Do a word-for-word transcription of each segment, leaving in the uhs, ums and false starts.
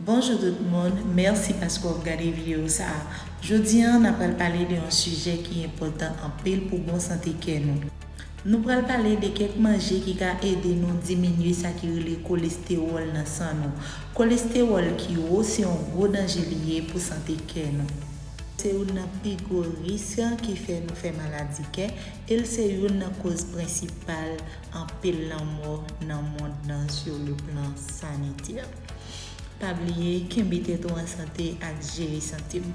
Bonjou tout moun, mèsi paske w ap gade videyo sa a. Jodi a, n ap pral pale de yon sijè ki enpòtan anpil pou bon sante kè nou. Nou pral pale de kèk manje ki ka ede nou diminye sa ki rele kolestewòl nan san nou. Kolestewòl ki wo se yon gwo danje li ye pou sante kè nou. Se youn nan pi gwo risk ki fè nou fè maladi kè, e l se youn nan koz prensipal anpil lanmò nan mond nan sur le plan sanitè. Pa bliye, kenbe tèt ou an sante ak jere sante w.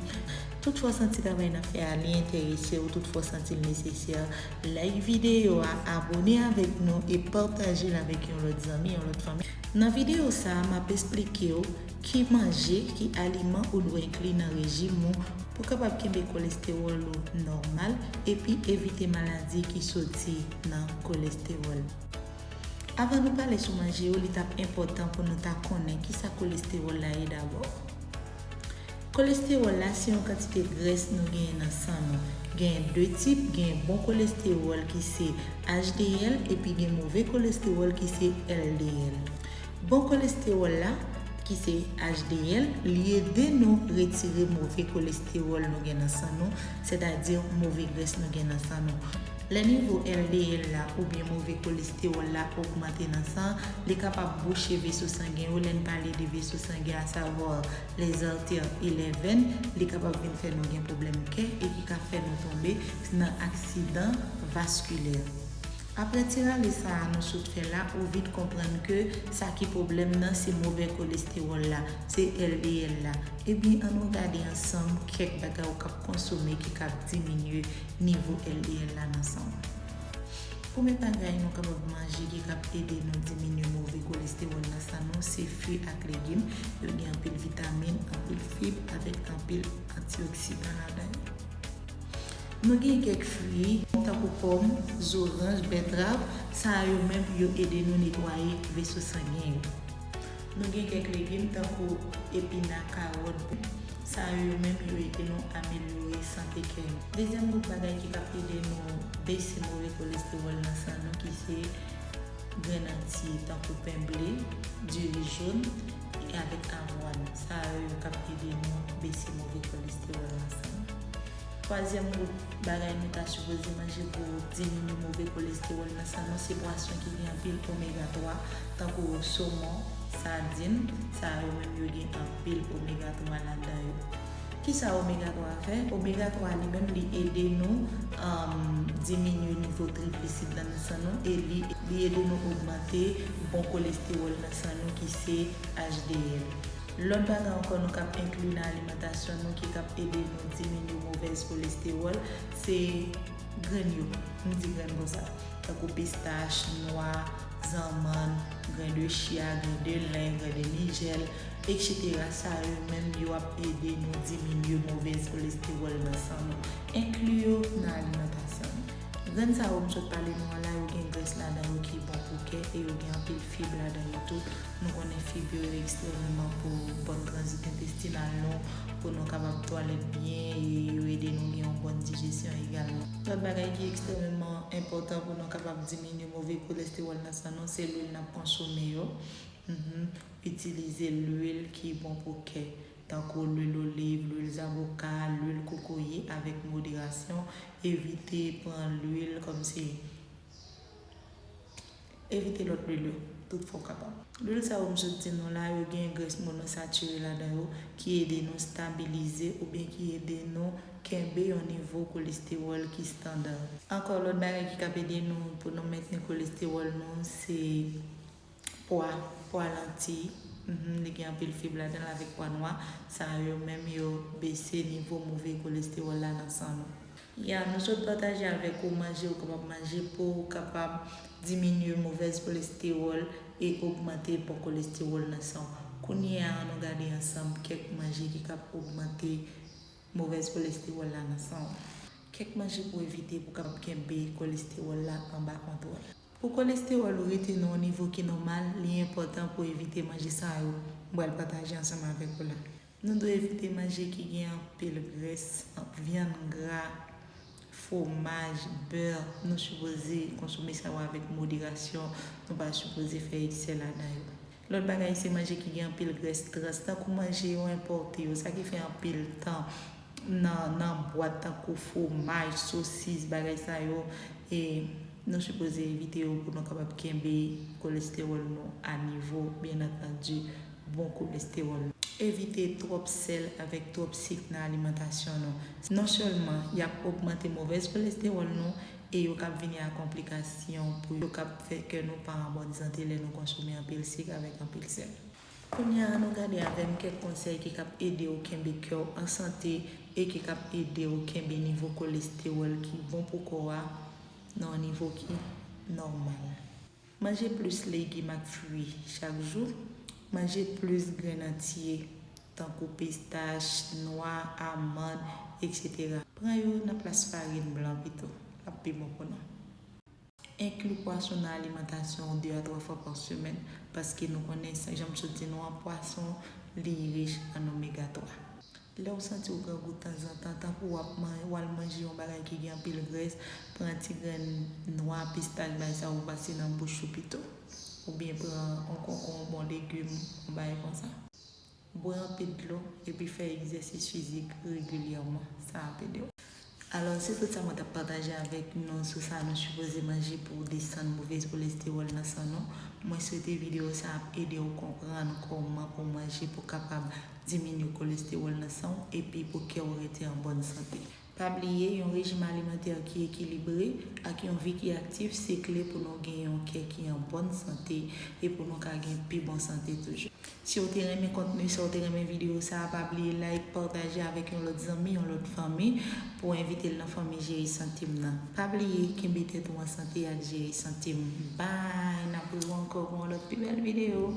Toutfwa w santi travay n ap fè a li enterese w, toutfwa w santi l nesesè, like videyo a, abòne avèk nou e pataje l avèk yon lòt zanmi, yon lòt fanmi. Nan videyo sa a, m ap esplike w ki manje, ki aliman ou dwe enkli nan rejim ou pou w kapab kenbe kolestewòl ou nòmal epi evite maladi ki soti nan kolestewòl. Avan nou pale sou manje yo, li t ap enpòtan pou nou ta konnen kisa kolestewòl la ye dabò. Kolestewòl la se yon kantite grès nou genyen nan san nou. Genyen de tip, genyen bon kolestewòl ki se H D L epi gen move kolestewòl ki se L D L. Bon kolestewòl la, ki se H D L, li ede nou retire move kolestewòl nou gen nan san nou, sètadi move grès nou gen nan san nou. Lè nivo L D L la oubyen move kolestewòl la ogmante nan san, li kapab bouche veso sangen yo. Lè n pale de veso sangen, asavwa les artères et les veines, li kapab vin fè nou gen pwoblèm kè e ki ka fè nou tonbe nan aksidan vaskilè. Apre ti rale sa a nou sot fè la, ou vit konprann ke sa ki pwoblèm nan se move kolestewòl la, se L D L la. Ebyen, ann nou gade ansanm kèk bagay ou k ap konsome ki kab diminye nivo L D L la nan san w. Premye bagay nou kapab manje ki kab ede nou diminye move kolestewòl nan san nou, se fwi ak legim. Yo gen anpil vitamin, anpil fib, avèk anpil antioksidan ladan yo. Nou gen kèk fwi, tankou pòm, zoranj, bètrav, sa yo menm yo ede nou netwaye veso sangen yo. Nou gen kèk legim, tankou epina, kawòt, sa yo menm yo ede nou amelyore sante kè nou. Dezyèm gwoup bagay ki kab ede nou bese move kolestewòl nan san nou, ki se grenn antye, tankou pen ble, diri jòn, e avèk avwàn. Sa yo, yo kab ede nou bese move kolestewòl nan san nou. Twazyèm gwoup bagay nou ta sipoze manje pou diminye move kolestewòl nan san nou, se pwason ki gen anpil omega twa, tankou somon, sadin, sa yo menm yo gen anpil omega twa ladan yo. Kisa omega twa fè? Omega twa li menm li ede nou, um, diminye nivo triglisid nan san nou e li, li ede nou ogmante bon kolestewòl nan san nou ki se H D L. Lòt bagay ankò nou kab enkli nan alimantasyon nou ki kab ede nou diminye movèz kolestewòl, se grenn yo. M di grenn konsa. Tankou pistach, nwa, zanmann, grenn de chia, grenn de len, grenn de mijèl, etsetera. Sa yo menm yo ap ede nou diminye movèz kolestewòl nan san nou. Enkli yo nan alimantasyon nou. Grenn sa yo m sot pale nou an la, yo gen grès ladan yo ki bon pou kè e yo gen anpil fib ladan yo tou. Nou konnen fib yo, yo ekstrèmeman pou bòn tranzit entestinal nou, pou nou kapab twalèt byen e yo ede nou gen yon bòn dijesyon egalman. Lòt bagay ki ekstrèmeman enpòtan pou nou kapab diminye move kolestewòl nan san nou, se lwil n ap konsome yo. Mhm. Itilize lwil ki bon pou kè, tankou lwil oliv, lwil zaboka, lwil kokoye avèk moderasyon. Evite pran lwil kòmsi Evite lòt lwil yo, tout fwa w kapab. Lwil sa yo m sot di nou la, yo gen grès monosatire ladan yo ki ede nou stabilize oubyen ki ede nou kenbe yon nivo kolestewòl ki estanda. Ankò, lòt bagay ki kab ede nou pou nou mentni kolestewòl nou, se pwa, pwa lantiy. Mhm, li gen anpil fib ladan l avèk pwa nwa. Sa yo menm yo bese nivo move kolestewòl la nan san nou. Ya, nou sot pataje avèk ou manje ou kapab manje pou ou kapab diminye movèz kolestewòl e ogmante bon kolestewòl nan san w. Kounye a, ann nou gade ansanm kèk manje ki kab ogmante movèz kolestewòl la nan san w. Kèk manje pou evite pou w kapab kenbe kolestewòl la anba kontwòl. Pou kolestewòl ou rete nan yon nivo ki nòmal, li enpòtan pou w evite manje sa yo m pral pataje ansanm avèk ou la. Nou dwe evite manje ki gen anpil grès, vyann gra, fwomaj, bè. Nou sipoze konsome sa yo avèk moderasyon. Nou pa sipoze fè eksè ladan yo. Lòt bagay se manje ki gen anpil grès trans, tankou manje yo enpòte yo, sa ki fè anpil tan nan, nan bwat, tankou fwomaj, sosis, bagay sa yo, e nou sipoze evite yo pou nou kapab kenbe kolestewòl nou a nivo, byen antandi, bon kolestewòl nou. Evite twòp sèl avèk twòp sik nan alimantasyon nou. Non sèlman y ap ogmante movèz kolestewòl nou, e yo kab vini a konplikasyon pou yo kab fè kè nou pa an bòn sante lè nou konsome anpil sik avèk anpil sèl. Kounye a, ann nou gade avè m kèk konsèy ki kab ede w kenbe kè w an sante e ki kab ede w kenbe nivo kolestewòl ki bon pou kò a nan yon nivo ki nòmal. Manje plis legim ak fwi chak jou. Manje plis grenn antye, tankou pistach, nwa, amann, etsetera. Pran yo nan plas farin blan pito, l ap pi bon pou nou. Enkli pwason nan alimantasyon w de a twa fwa pa semèn, paske nou konnen, jan m sot di nou an, pwason, li rich an omega twa. Lè w santi w grangou tanzantan, tankou w ap man-, w al manje yon bagay ki gen anpil grès, pran ti grenn nwa, pistach, bagay sa yo, pase nan bouch ou pito. Oubyen pran yon konkonb, yon legim, yon bagay konsa. Bwè anpil dlo, epi fè egzèsis fizik regilyèman. Sa ap ede w. Alò, se tout sa mwen t ap pataje avèk nou sou sa nou sipoze manje pou desann movèz kolestewòl nan san nou. Mwen swete videyo sa ap ede w konprann kòman pou w manje pou w kapab diminye kolestewòl nan san w epi pou kè w rete an bòn sante. Pa bliye, yon rejim alimantè ki ekilibre ak yon vi ki aktif se kle pou nou gen yon kè ki an bòn sante e pou nou ka gen pi bon sante toujou. Si w te renmen kontni sa, w te renmen videyo sa, pa bliye like, pataje avèk yon lòt zanmi, yon lòt fanmi, pou w envite l nan fanmi Jere Sante m nan. Pa bliye, kenbe tèt ou an sante ak Jere Sante m. Bye! N ap rewè ankò pou yon lòt pi bèl videyo.